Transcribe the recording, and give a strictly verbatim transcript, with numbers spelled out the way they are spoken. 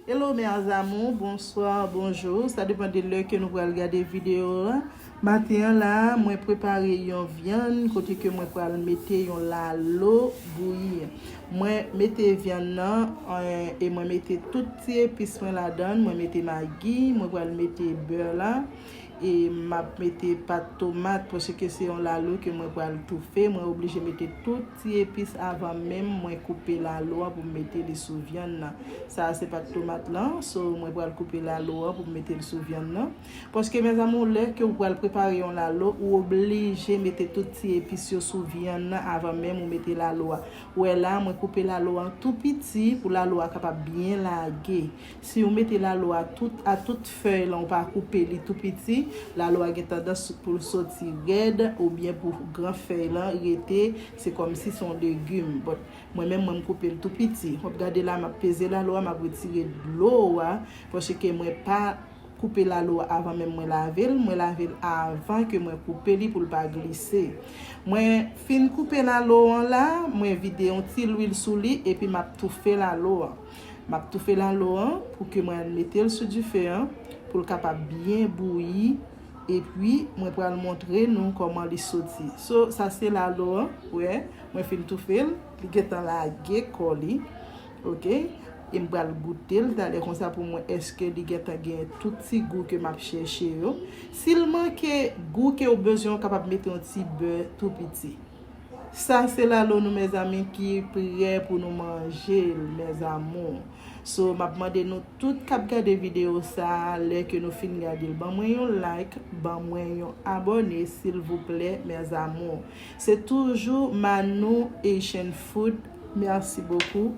Hello mes amours, bonsoir, bonjou. Sa depann de lè ke nou pral gade videyo a. Maten an la, mwen prepare yon vyann kote ke mwen pral mete yon lalo bouyi. Mwen mete vyann nan, eh, e mwen mete tout ti epis mwen ladan. Mwen mete magi, mwen pral mete bè la. E m ap mete pat tomat, paske se yon lalo ke mwen pral toufe. Mwen oblije mete tout ti epis avan menm mwen koupe lalo a pou m mete li sou vyann nan. Sa a se pat tomat lan, so mwen pral koupe lalo a pou m mete l sou vyann nan. Paske mes amours, lè ke ou pral prepare yon lalo, ou oblije mete tout ti epis yo sou vyann nan avan menm ou mete lalo a. Ou wè la, mwen koupe lalo a tou piti pou lalo a kapab byen lage. Si ou mete lalo a tout, a tout fèy lan, ou pa koupe li tou piti, lalo a gen tandans pou l soti rèd oubyen pou gran fèy lan rete, se kòmsi se yon legim. But mwen menm, mwen m koupe l tou piti. W ap gade la, m ap peze lalo a, m ap retire dlo a, paske mwen pa koupe lalo a avan menm mwen lave l. Mwen lave l avan ke mwen koupe li pou l pa glise. Mwen fin koupe lalo an la, mwen vide yon ti lwil sou li, epi m ap toufe lalo an. M ap toufe lalo an pou ke mwen al mete l sou dife an, pou l kapab byen bouyi, epi mwen pral montre nou kòman li soti. So, sa se lalo an, wè, mwen fin toufe l, li gentan lage kò li, oke? E m pral goute l talè konsa pou m wè èske li gentan gen tout ti gou ke m ap chèche yo. Si l manke gou ke w bezwen, ou kapab mete yon ti bè tou piti. Sa se lalo nou, mes amours, ki prè pou nou manje l, mes amours. So, m ap mande nou tout k ap gade videyo sa a, lè ke nou fin gade l, ban mwen yon like, ban mwen yon abòne, silvouplè, mes amours. Se toujou Manou Haitian Food. Merci beaucoup.